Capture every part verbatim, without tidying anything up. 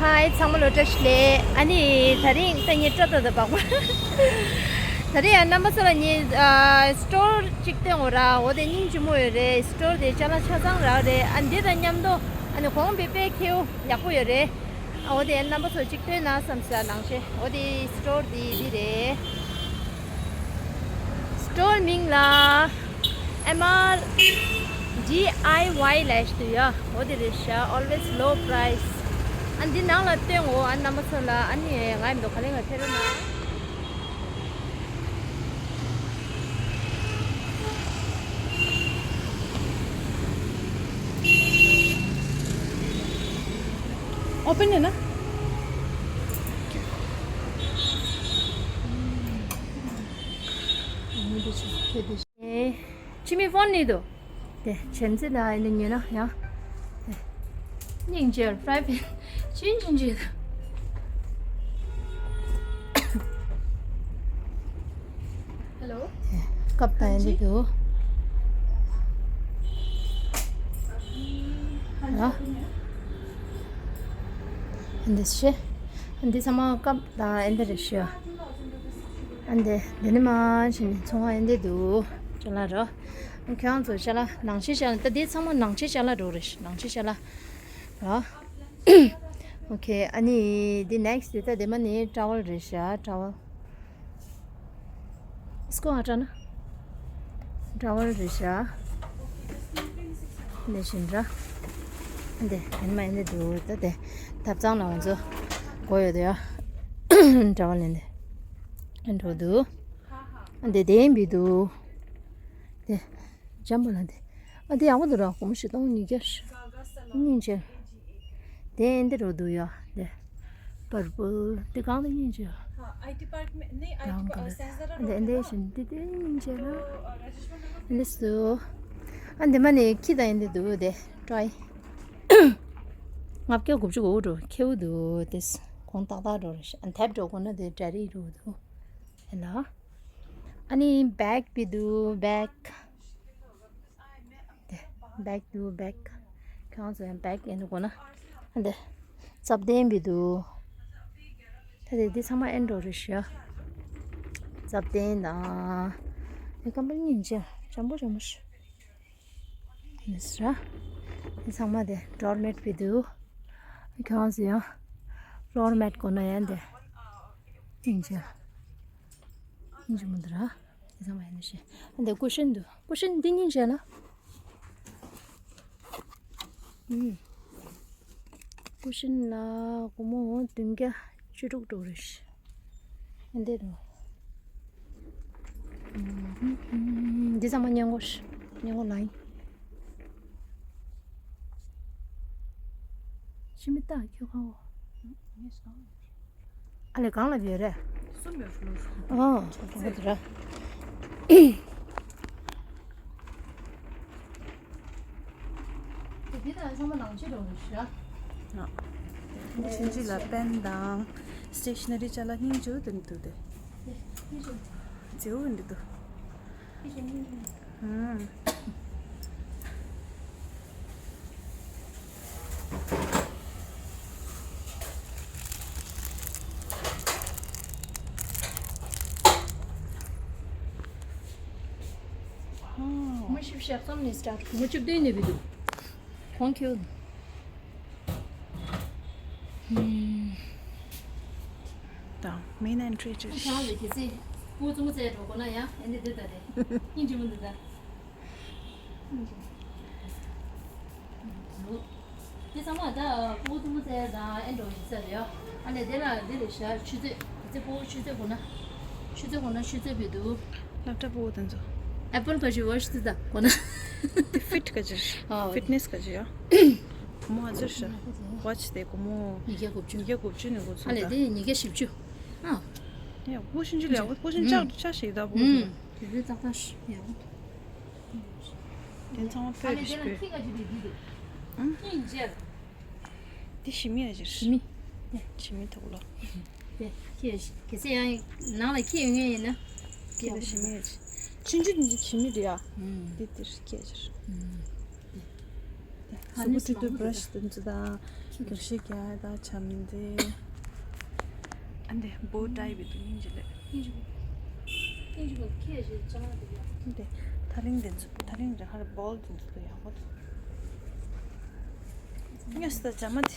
ཧའི། ཚང་མ་ལོ་བཀྲ་ཤིས་བདེ་ལེགས། ཨ་ནི་དེ་རིང་ད་ངས་སྐྲ་བཏགས་ད་བག་པ། དེ་རིང་ཡང་རྣམ་པ་ཚོ་ལ་ངས་ཨ་སི་ཊོར་གཅིག་སྟོན་དགོས་ར། འོ་དེ་སྙིང་རྗེ་མོ་ཡོད་རེད། སི་ཊོར་དེ་ཅ་ལག་ཆ་ཚང་རག་རེད། ཨ་འདི་དང་མཉམ་དུ་ཨ་ནི་གོང་བི་དཔེ་ཁེའུ་ཡག་པོ་ཡོད་རེད། ཨ་འོ་དེ་རྣམ་པ་ཚོ་གཅིག་སྟོན་ན་བསམ་ས་ནང་ཆེ། འོ་དེ་སི་ཊོར་དེ་འདི་རེད། སི་ཊོར་མིང་ལ་ཨེམ་ཨར་ཌི་ཨའི་ཝའི་ལབ་ཀྱི་འདུག་ཡ། འོ་དེ་རེད་ཤག Always low price. ཨ་འདི་ནང་ལ་སྟོན་འོ། ཨ་རྣམ་པ་ཚོ་ལ་ཨ་ནི་ང་ཡིན་མདོག་ག་ལེ་ང་ཕེ་རོ་ན། ཨོ་པན་ཡིན་ན། ཁྱེད་དེ། ཕྱི་མི་ཕོན་ནི་དོ། དེ་ཆེན་ཚེ་ན་ཨེ་ནི་ཉོས་ན་ཡང་། དེ་སྙིང་རྗེ་ཕ་རའི་ཕེན་ཆིན་ཆིན་ཆིན། ཧེ་ལོ། སྐབས་དང་ཨེ་འདི་དུ། ཨ་འདི་ཤེ། འདི་ཚང་མ་སྐབས་དང་ཨེ་འདི་རེད་ཤེ། ཨ་འདི་འདི་ནི་མ་ཕྱིན་ནས་ཚོང་ཨེ་འདི་དུ། ཅ་ལག་རོ། ཁྱེད་རང་ཚོ་ཅ་ལག་ནང་ཆེན་ཅ་ལག་ད་འདི་ཚང་མ་ནང་ཆེན་ཅ་ལག་རོ་རེད་ཤེ། ནང་ཆེན་ཅ་ལག་རོ། ཨོ་ཁེ། ཨ་ནི་འདི་ནེག་སི་ཊི་དེ་ད་དེ་མ་ནི་ཊ་ཝལ་རེད་ཤག་ཊ་ཝལ། སི་ཀོ་ཧ་ཊ་ན། ཊ་ཝལ་རེད་ཤག་འདི་བཞིན་ར། འདི་ཨེ་མ་ཨེ་འདི་འདུག་ད་དེ་ཐབ་ཚང་ལ་ང་ཚོ་དགོས་ཡོད་དེ་ཡ། ཊ་ཝལ་ནི་འདི་ཨེ་འགྲོ་འདུག་འདི་དེ་ཡིན་པའི་འདུག་འདི་འཇམ་པོ་ལ་འདི། ཨ་འདི་ཡག་པོ་འདུག་ར། སྒོར་མོ་བཞི་སྟོང་ཉིས་བརྒྱ་སྙིང་རྗེ། དེ་འདི་རུ་འདུག་ཡ། དེ་པར་པལ་དེ་གང་དེ་སྙིང་རྗེ། ཨ་ཊི་པར་མེན་ནི་ཨ་ཊི་པར་སེན་སར་འདི་འདི་བཞིན་འདི་དེ་སྙིང་རྗེ་ར། འདི་སུ། ཨ་འདི་མ་ནི་ཁྱི་དང་འདི་འདུག་དེ་ཀྲོའི། ལྔ་བརྒྱ་དགུ་བཅུ་གོ་འགྲོ་ཁྱེའུ་འདུག་དེ་གོང་ཏག་ཏག་འགྲོ་རེ་ཤ། ཨ་དེབ་འགྲོ་གོ་ན་དེ་གྲ་རིག་འགྲོ་འདུག་ཨེ་ལ། ཨ་ནི་བེག་པི་འདུག་བེག་དེ་བེག་འདུག་བེག་ཁྱོད་ཚོ་ཡང་བེག་ཡིན་འདུག་གོ་ན། ཨ་འདི་རྩབ་ལྡན་པི་འདུག་ད་དེ་འདི་ཚང་མ་ཨེ་འགྲོ་རེད་ཤག་རྩབ་ལྡན་དང་། ཨེ་ཀམ་པ་ཉིན་ཅན་འཇམ་པོ་འཇམ་པོ་ཞིག་ཨེ་ནི་སི་ར། འདི་ཚང་མ་དེ་ཌོར་མེཊ་པི་འདུག་ཁྱོད་ཚོ་ཡང་ཌོར་མེཊ་གོ་ན་ཡང་དེ་ཉིན་ཅན། སྙིང་རྗེ་མོ་འདུག་ར། དེ་ཚང་མ་ཡིན་ན་ཤེས། ཨ་འདི་ཀུ་ཤན་འདུག་ཀུ་ཤན་འདི་སྙིང་རྗེ་ལ། ཨུམ། ཀུ་ཤན་ལ་སྒོར་མོ་བདུན་བརྒྱ་བཅུ་དྲུག་འགྲོ་རེད། ཨ་འདི་རུ། ཨུམ། འདི་ཚང་མ་སྔོན་འགོག་སྔོན་འགོག་ལ་ཡིན། ཕྱི་མི་ལྟ་ཁྱོད་ཁ་བོ། ཨ་ལས་གང་ལ་ཡོད་རེད། གསུམ་ཡོད་ལོ། ཨོ། ཨོ་དེ་ར། དེ་དང་ཚང་མ་ནང་ཆེ་རོ་རེད་ཤག་ཕྱིན་ཅི་ལ་པེན་དང་སི་ཊེ་ཤ་ན་རི་ཅ་ལག་སྙིང་རྗེ་པོ་དེ་འདུག་དེ། མཛེས་པོ་འདི་འདུག་ཨང་། མ་ཤི་ཤག་ཙམ་ནས་སི་ཊར་མ་བཅུ་བདུན་ནས་བི་འདུག་ཁོང་ཁྱོད། དང་མེན་ཨེན་ཊི་རི་ཅིག་ཁྱེད་རང་ལས་ཀྱི་སྲིད། སྤུ་གུ་བཙུན་མོ་བཙལ་འགྲོ་དགོས་ན་ཡང་ཨེ་འདི་འདི་ལྟ་རེད། སྙིང་རྗེ་མོ་འདི་ལྟ། འདི་ཚང་མ་ད་སྤུ་གུ་བཙུན་མོ་བཙལ་དང་ཨེ་འགྲོ་ཡིན་ས་རེད་ཡ། ཨ་ནི་འདི་ལ་འདི་ལ་བཞག་ཆུ་ཚོད་འདི་ཚེ་སྤུ་གུ་ཆུ་ཚོད་དགོས་ན། ཆུ་ཚོད་དགོས་ན་ཆུ་ཚོད་བི་འདུག་སློབ་གྲྭ་སྤུ་གུ་དེ་ཚོ། ཨེ་པལ་བོ་ཆི་ཝོ་ཆི་དེ་ད་དགོས་ན། དེ་ཕིཊ་ག་ཅིག་ཨ་ཕིཊ་ནེས་ག་ཅིག་ཡ། སྒོར་མོ་ཨ་ཙི་ཤ། ཝོ་ཆི་དེ་སྒོར་མོ་ཉིས་བརྒྱ་དགུ་བཅུ། ཉིས་བརྒྱ་དགུ་བཅུ་ནས་འགོ་ཚུགས་ཨ་ལས་ད། དེ་ཉིས་བརྒྱ་བཞི་བཅུ། ཨ། ཡ་སྤུ་གུ་ཤིན་ཅི་ལ་ཡ་སྤུ་གུ་ཤིན་ཅག་ཅག་ཞིག་ད་སྤུ་གུ། དེ་རུ་ཏག་ཏག་ཡ། དེ་ཚང་མ་ཨ་ཕེབས་ལས་དེ་ལ་ཤོད། ཁྱི་ག་ཅིག་རེད་འདི་དེ། ཨང་། ཁྱི་ཡིན་ཅེར། དེ་ཞི་མི་ཨ་ཅིར། ཞི་མི། དེ་ཞི་མི་ཐོག་ལོ། དེ་ཁྱི་གལ་སྲིད་ཡང་ནང་ལ་ཁྱི་ཡོད་ངེས་ཡིན་ན། ཁྱི་དང་ཞི་མི་ཨ་ཅིར། ཆུང་ཆུང་འདི་ཞི་མི་རེད་ཡ། ཨུམ། འདི་དེར་ཁྱི་ཨ་ཅིར། ཨུམ། དེ། ཨ་ནི་སུ་ཀུ་ཊུ་ཐུ་བྷ་ར་ཤི་དེ་ཚོ་དང་ རྒྱུག་ཤེས་རྒྱག་ད་བྱམས་བརྩེ། ཨ་འདི་བོ་ཊའི་བི་དུ་སྙིང་རྗེ་ལེ། སྙིང་རྗེ་པོ། སྙིང་རྗེ་པོ་ཁྱེད་ཞེས་ཅང་ལ་འདུག་ཡ། འདི་ཐ་ལིང་འདི་ཚོ་ཐ་ལིང་རེ་ཧར་བོལ་འདི་ཚོ་ཡག་པོ་འདུག་དངོས་སུ་ད་བྱམས་མ་དེ།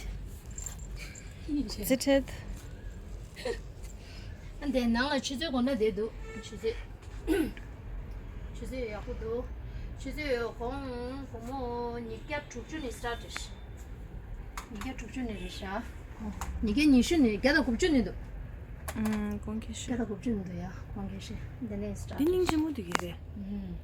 སྙིང་རྗེ། ཚེ་ཁྲལ། ཨ་འདི་ནང་ལ་ཆུ་ཚོད་དགོང་ན་བསྡད་འདུག་ཆུ་ཚོད། ཆུ་ཚོད་ཡག་པོ་འདུག་ཆུ་ཚོད་དགོང་དགོང་མོ་ཉིས་བརྒྱ་དྲུག་ཅུ་ནས་སི་ཊར་ཊི་རེད། ཉིས་བརྒྱ་དྲུག་ཅུ་ནས་རེད་ཤག་ཉིས་བརྒྱ་ཉི་ཤུ་ནས་བརྒྱ་དང་དགུ་བཅུ་ནས་འདུག་ཨུམ། དགུང་ཁེ་ཤི། བརྒྱ་དང་དགུ་བཅུ་ནས་འདུག་ཡ། དགུང་ཁེ་ཤི། འདི་ནས་སི་ཊར་ཊི་འདི་རེད། སྙིང་རྗེ་མོ་འདུག་གི་རེད། ཨུམ།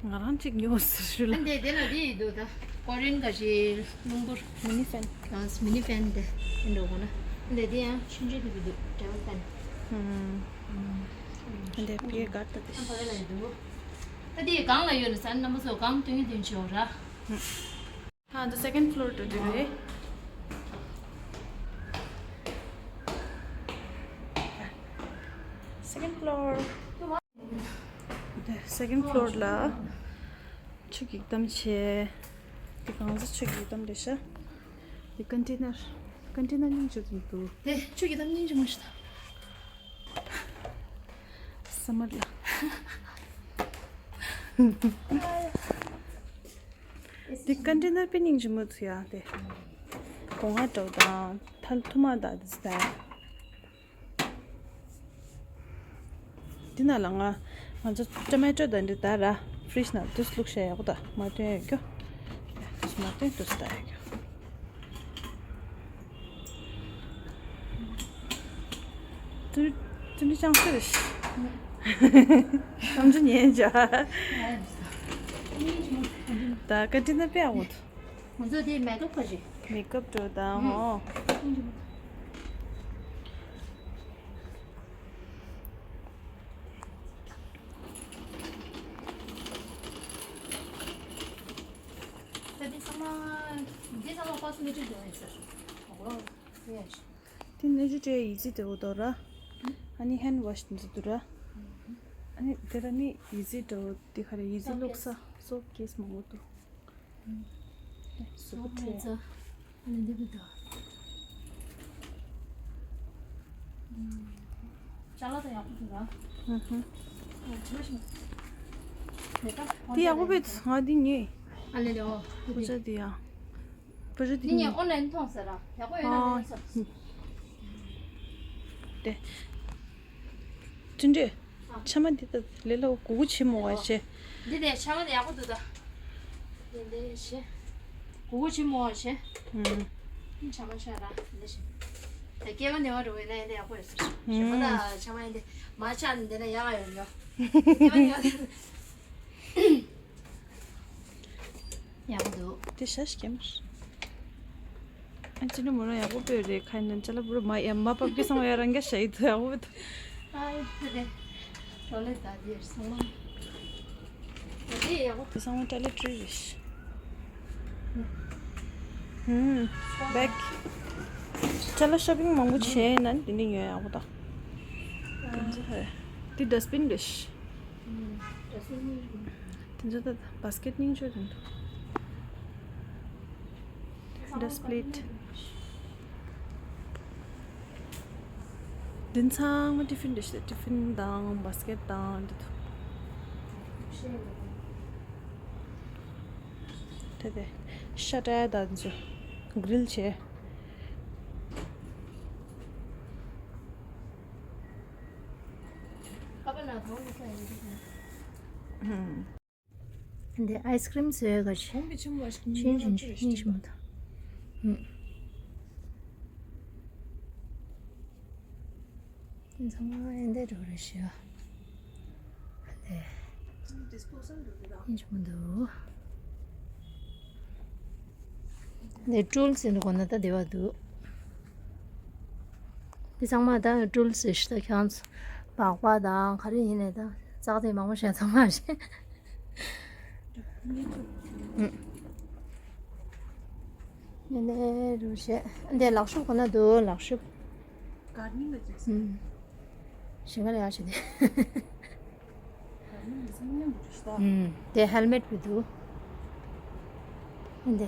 ང་རང་གཅིག་ཉོ་ཟེར་ཞུ་ལ། ཨ་འདི་དེ་ལ་འདི་ཡི་འདུག་ད། ཀོ་རི་ཡན་ག་ཞིག་རླུང་བུར། མི་ནི་ཕེན། ཡང་མི་ནི་ཕེན་དེ་འདྲ་གོ་ན། ཨ་འདི་དེ་ཡང་ཆུང་ཆུང་འདུག་གི་འདུག་ཊེ་བལ་ཕེན། ཨུམ། ཨ་འདི་པི་ཀ་ད་དེ། ཨ་ཕ་གི་ལ་ཡི་འདུག་ད་འདི་གང་ལ་ཡོད་ན་ས་ནམ་པ་ཚོ་གང་སྟོན་གི་དོན་ཆེ་བ་ར། ཨ་འདི་སེ་ཀེན་ཌི་ཕི་ལོར་དུ་འདུག་རེད། སེ་ཀེན་ཌི་ཕི་ལོར། དེ་སེ་ཀེན་ཌི་ཕི་ལོར་ལ་ཆུ་གི་གཏམ་བྱས། དེ་གང་ཟག་ཆུ་གི་གཏམ་རེད་ཤག་དེ་ཀོན་ཊེ་ནར། ཀོན་ཊེ་ནར་སྙིང་རྗེ་འདུག་དེ་ཆུ་གི་གཏམ་སྙིང་རྗེ་མོ་ཞིག་དང་། ས་མར་ལ། དེ་ཀོན་ཊེ་ནར་དཔེ་སྙིང་རྗེ་མོ་འདུག་ཡ་དེ། སྒོ་ང་འདྲ་བོ་དང་ཐལ་ཐུར་མ་དང་དེ་ཚོ་དང་། འདི་ནང་ལ་ང་ང་ཚོ་ཊོ་མེ་ཊོ་དང་འདི་ད་ར་ཕི་རིཇ་ནང་དུས་བླུགས་བྱས་ཡག་པོ་ད་མ་བཏོན་ཡོད་རྒྱུ། དུས་མ་བཏོན་དུས་ད་ཡོད་རྒྱུ། ཙུ་ཙུ་ནི་ཅང་ཤེས་རེད། གཏམ་རྒྱུད་ཉན་བྱ། ད་ཀོན་ཊེ་ནར་དཔེ་ཡག་པོ་འདུག་ང་ཚོ་དེ་མེ་ཀབ་ག་རེད། མེ་ཀབ་འགྲོ་དང་ཧོ། ད་འདི་ཚང་མ་འདི་ཚང་མ་ཀོ་སི་མེ་ཊིག་འགྲོ་ཡིན་ཟེར། འོ་ཡ། དེ་ནེ་ཅུ་ཊེལ་ཡི་ཙི་དེ་འོ་དོ་ར། ཨ་ནི་ཧེན་ཌི་ཝོཤ་འདི་འདུག་ར། ཨ་ནི་དེ་ར་ནི་ཡི་ཙི་འགྲོ་དེ་ག་རེ་ཡི་ཙི་བླུགས་ས་སོབ་ཀེ་སི་མང་པོ་འདུག་སོབ་ཀེ་སི། ཨ་ནི་འདི་བི་དོ། ཅ་ལག་དང་ཡག་པོ་འདུག་ར། ཨུ་ཧུ། ཨ་ཅི་མ་ཤི། དེ་ཡག་པོ་བས་ང་འདི་ཉོས། ཨ་ལེ་ལེ་ཨོ། པུ་ཇ་དེ་ཡ། པུ་ཇ་དེ་ཉོས། ཨོན་ལན་མཐོང་ཟེར་ར། ཡག་པོ་ཡོད་ན་ཨོ། ཉོས་ཟེར། དེ། ཅི་འདྲས། ཨ། ཆ་མ་འདི་ད་ལས་ལ་གུ་གུ་ཆེ་མོ་བ་ཆེ། འདི་དེ་ཆ་མ་དེ་ཡག་པོ་འདུག་ད། འདི་འདི་ཆེ། གུ་གུ་ཆེ་མོ་བ་ཆེ། ཨུམ། ཆ་མ་ཆ་ར་འདི་ཆེ། ད་སྐྱེ་བ་ནེ་བ་འགྲོ་བས་ན་ཡིན་ད་ཡག་པོ་ཡོད་ཟེར། ཞེ་མ་ད་ཆ་མ་ཡིན་ཏེ་མ་ཆ་ནི་འདི་ན་ཡག་ཡོད་ཡོད། སྐྱེ་བ་ནེ་བ་དེ། ཡག་པོ་འདུག་དེ་ཤ་ཞིག་ཀེམ། ཨ་ཅི་ནི་མོ་རང་ཡག་པོ་པོ་རེད་ཁ་ནན་ཅ་ལ་བུ་རུ་མ་ཡ་མ་པ་ཀི་སང་ཡ་རང་ག་ཤ་ཡི་དུ་ཡག་པོ་འདུག་ཨ་ཡ་དེ་དེ་ལོ་ལེ་ད་དེ་སང་མ་དེ་ཡག་པོ་དེ་སང་མ་ཏོ་ལེ་ཊི་རི་རེད། ཧུམ། བེག་ཅ་ལ་ཤོ་པིང་མང་པོ་བྱས་ན་དེ་འདི་ཉོ་ཡག་པོ་ད། དེ་ཌ་སི་པིན་རེད། དེ་ཚོ་ད་བ་སི་ཀེ་ཊི་སྙིང་རྗེ་འདུག་ཌ་སི་པི་ལི་ཊི། འདི་ཚང་མ་ཊི་ཕིན་རེད་ཤག་ཊི་ཕིན་དང་བ་སི་ཀེ་ཊི་དང་འདི་ཚོ། དེ་དེ་ཤ་ཏྲ་དང་འདི་ཚོ་གྷི་རིལ་བྱས། ཨུམ། འདི་ཨའི་སི་ཁི་རིམ་བཟོས་ག་ཆེ། གོང་གི་ཆེན་པོ་ཞིག་ཆེན་ཆེན་ཆེན་ཆེན་ཞིག་མ་ཐོག་འདི་ཚང་མ་ཨེ་འདྲ་འགྲོ་རེད་ཤག་འདི་ཨེ་འདྲ་མི་འདུག་འདི་ཀྲུལ་ཟེར་འགྲོ་གོ་ན་ད་བདེ་བ་འདུག་འདི་ཚང་མ་ད་ཀྲུལ་ཟེར་ཤག་ད་ཁྱོད་ཚོ་སྦག་སྦག་དང་ག་རེ་ཡིན་ནའི་ད་ཙག་དེ་མང་པོ་ཞིག་ཚང་མ་རེད། ཨུ། ནེ་ནེ་རུ་ཤེ། འདི་ལག་ཤུབས་ཁོ་ན་འདུག་ལག་ཤུབས། གར་ནིང་ལ་ཅིག་ཨུ། ཞིང་ཁ་ལ་ཡག་ཤོས་དེ། གར་ནིང་ལ་སེམས་ཉམས་འདུག་ཤི་ད། ཨུ། དེ་ཧེལ་མེད་བི་འདུག་འདི་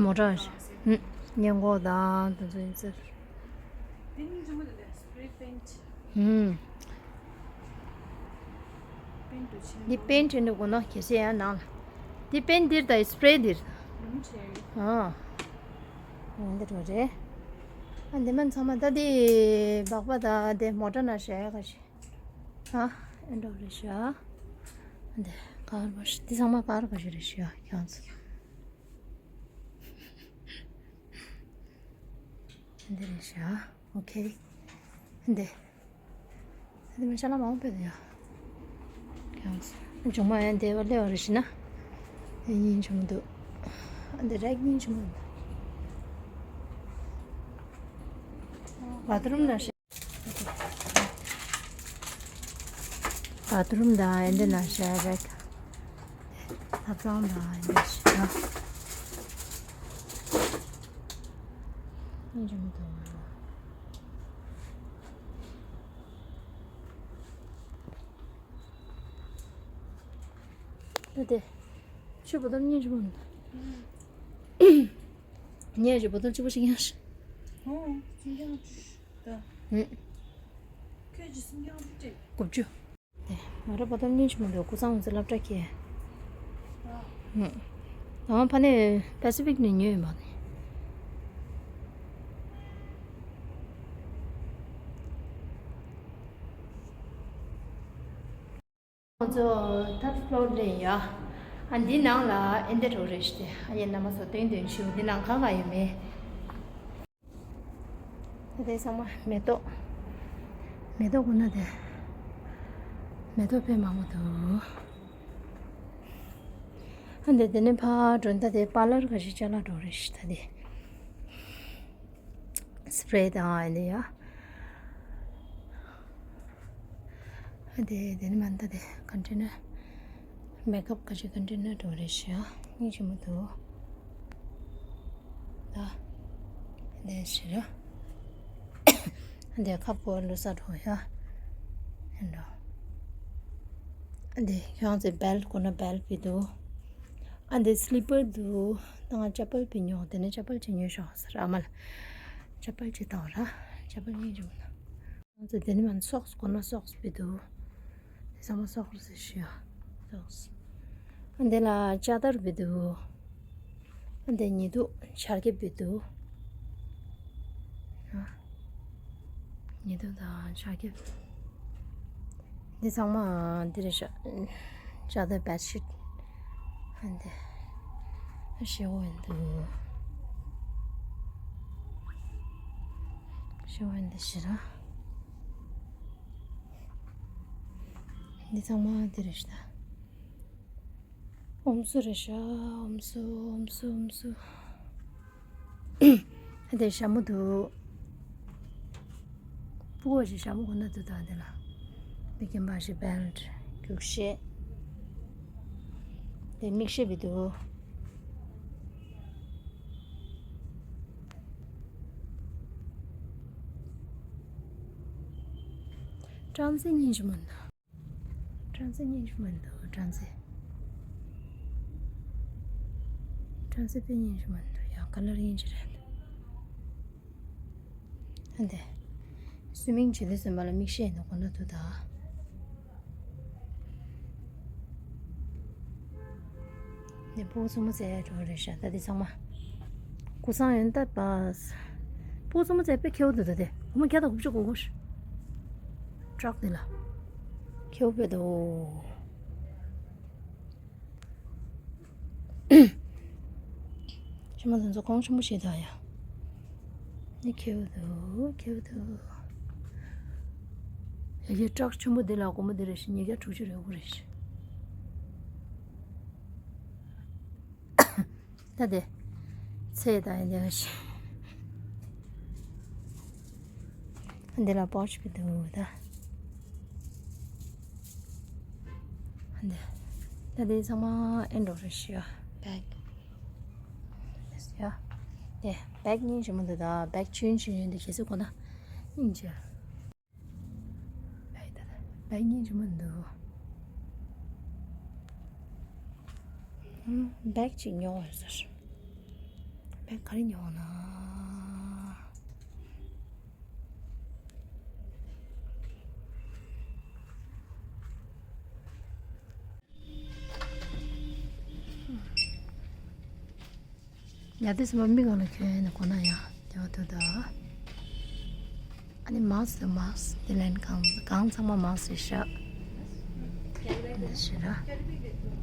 མོ་ཊ་ཞིག་ཉེན་འགོག་དང་དེ་ཚོ་ཡིན་ཟེར། ཧུམ། འདི་པེན་ཊི་འདྲ་དགོས་ན་གལ་སྲིད་ཡང་ནང་ལ། འདི་པེན་འདིར་དང་སི་པེ་རེ་འདིར། ཨ། འདི་འགྲོ་རེད། ཨ་འདི་མ་ཚང་མ་ད་འདི་སྦག་སྦག་དང་འདི་མོ་ཊ་ནང་བཞག་ཡ་ག་ཞིག་ཨ་ཨེ་འགྲོ་རེད་ཤག་འདི་ག་རེ་བ་ཞིག་འདི་ཚང་མ་ག་རེ་ག་ཞིག་རེད་ཤག་ཁྱེད་ཚོ། འདི་རེད་ཤག་ཨོ་ཁེ། འདི། འདི་མི་ཤ་ལ་མང་པོ་ཡོད་ཡ། ཁྱེད་ཚོ། ཇོ་མོ་ཡང་འདི་བ་སླེབས་པ་རེད་ཤག་ན། ཡིན་ཆོག་མི་འདུག་འདི་རེག་ཡིན་ཆོག་མི་འདུག་བ་ཐི་རུམ་ན་ཤ། བ་ཐི་རུམ་དང་ཨེ་འདྲ་ན་ཤ་རེད། ཐབ་ཚང་དང་ཨེ་འདྲ་ཤ། ཨེ་འདྲ་མི་འདུག་ད་དེ། ཆུ་བོ་དོར་ཉིན་ཆུ་བོ་ནི། ཉིན་ཆུ་བོ་དོར་ཆུ་བོ་ཞིག་ཡང་ཤི། ཧོ། ཅི་ཡང་ཤི། ད། ཧུམ། ཁྱོད་ཀྱི་སེམས་ཀྱང་ཅི་སྤྲད། དགུ་བཅུ། དེ་ང་རང་བོ་དོར་ཉིན་ཆུ་མོ་འདུག་ཀུ་སང་འོང་ཚེ་སློབ་གྲྭ་ཁྱེར། ཨ། ཧུམ། ང་ཕ་ནས་པེ་སི་ཕིག་ནས་ཉོས་ཡོད་མ་ནི། ཁོང་ཚོ་ཐར་ཕི་ལོར་ལེན་ཡ། ཨ་འདི་ནང་ལ་ཨེ་འདི་རོ་རེ་ཞིག་སྟེ་ཨ་ཡེ་ན་མ་སོ་སྟོན་སྟོན་ཞུ་འདི་ནང་གང་ག་ཡོད་མེད། ད་དེ་ཚང་མ་མེ་ཏོག་མེ་ཏོག་ཁོ་ན་དེ། མེ་ཏོག་དཔེ་མང་པོ་འདུག་ཨ་འདི་དེ་ནས་ཕར་འགྲོ་ད་དེ་པར་ལར་ག་ཞིག་ཅ་ལག་འགྲོ་རེ་ཞིག་ད་དེ། སི་པེ་རེ་དང་ཨ་འདི་ཡ། ཨ་དེ་དེ་ནི་མ་འདི་དེ་ཀོན་ཊེ་ནར། མེ་ཀབ་ག་ཅིག་ཀོན་ཊེ་ནར་འགྲོ་རེ་ཞིག་ཡ། སྙིང་རྗེ་མོ་འདུག་ད། དེ་ཞིག་ར། ཨ་དེ་ཁབ་ཀོ་ལུ་ས་འགྲོ་ཡ། ཨ་འགྲོ། ཨ་དེ་ཁྱོད་ཚེ་བེལ་ཀོ་ན་བེལ་པི་འདུག་ཨ་འདི་སི་ལི་པར་འདུག་ད་ང་ཅ་པལ་པི་ཉོ་དེ་ནས་ཅ་པལ་ཅི་ཉོས་ཤོག་ཟེར་ཨ་མ་ལ། ཅ་པལ་ཅི་དང་ར། ཅ་པལ་སྙིང་རྗེ་མོ་འདུག་ང་ཚོ་དེ་ནི་མ་སོག་སི་གོ་ན་སོག་སི་པི་འདུག་དེ་ཚང་མ་སོག་སི་ཟེར་ཞུ་ཡ། སོག་སི། ཨ་འདི་ལ་ལྕགས་དར་པི་འདུག་ཨ་འདི་ཉི་གདུགས་ཆར་ཁེབས་པི་འདུག་ཨ། ཉི་གདུགས་དང་ཆར་ཁེབས། འདི་ཚང་མ་འདི་རེད་ཤག་ལྕགས་དར་བེད་ཤིད། ཨ་འདི། ཨ་ཞེ་བོ་ཡིན་འདུག་ཞེ་བོ་ཡིན་འདི་ཞེ་ར། འདི་ཚང་མ་འདི་རེད་ཤག་ཨོམ་སུ་རེད་ཤག་ཨོམ་སུ་ཨོམ་སུ་ཨོམ་སུ། ཨ་དེ་ཞྭ་མོ་འདུག་སྤུ་གུ་ཞིག་ཞྭ་མོ་གོན་ན་འདུག་ད་དེ་ལ། འདི་ཀེམ་པ་ཞིག་བེལ་ཊི་རྒྱུག་ཤེས། དེ་མིག་ཤེས་པི་འདུག་ཀྲམ་སེ་སྙིང་རྗེ་མོ་འདུག་ཀྲམ་སེ་སྙིང་རྗེ་མོ་འདུག་ཀྲམ་སེ། ཀྲམ་སེ་དཔེ་སྙིང་རྗེ་མོ་འདུག་ཡང་ཀ་ལར་སྙིང་རྗེ་རེད། ཨ་འདི། སུའི་མིང་བྱེད་དུས་ཙམ་པ་ལ་མིག་ཤེལ་ནི་གོ་ན་འདུག་ད། ནི་སྤུ་གུ་ཆུང་མ་བཙལ་འགྲོ་རེད་ཤག་ད་འདི་ཚང་མ། སྐུ་སང་ཡོན་ཏན་པ། སྤུ་གུ་ཆུང་མ་བཙལ་དཔེ་ཁེའུ་འདུག་ད་དེ་སྒོར་མོ་བརྒྱ་དང་དགུ་བཅུ་གོ་དགོས། ཊྲག་འདི་ལ། ཁེའུ་དཔེ་འདུག་ཕྱི་མ་དེ་ཚོ་གོང་ཆེན་པོ་ཞིག་དང་ཡ། ནི་ཁེའུ་འདུག་ཁེའུ་འདུག་ཡ་གི་ཊྲག་ཆེན་པོ་འདི་ལ་སྒོར་མོ་འདི་རེ་བཞིན་ཉིས་བརྒྱ་དྲུག་ཅུ་རེ་དགུ་རེ་བཞིན། ད་དེ། ཚེ་ད་ཡ་འདི་རེ་བཞིན། འདི་ལ་པོ་ཆི་པི་འདུག་ད། འདི། ད་འདི་ཚང་མ་ཨེ་འགྲོ་རེ་ཞུ་ཡ། བེག་ཡ། དེ་བེག་སྙིང་རྗེ་མོ་འདུག་ད་བེག་ཆུན་ཆུན་ཡོད་འདི་ཁྱེད་ཚོ་གོ་ན། སྙིང་རྗེ། བེག་ད་ད་བེག་སྙིང་རྗེ་མོ་འདུག་བེག་ཅིག་ཉོ་འོས་ཟེར། བེག་ག་རེ་ཉོ་འོ་ན། ཡ་དེ་སེམས་པ་མིག་སྒང་ལ་ཁྱོད་ནི་གོ་ན་ཡ། དེ་བ་དུ་ད། ཨ་ནི་མཱ་སི་དང་མཱ་སི་དེ་ལན་གང་གང་ཚང་མ་མཱ་སི་རེད་ཤག་འདི་ཞིག་ར།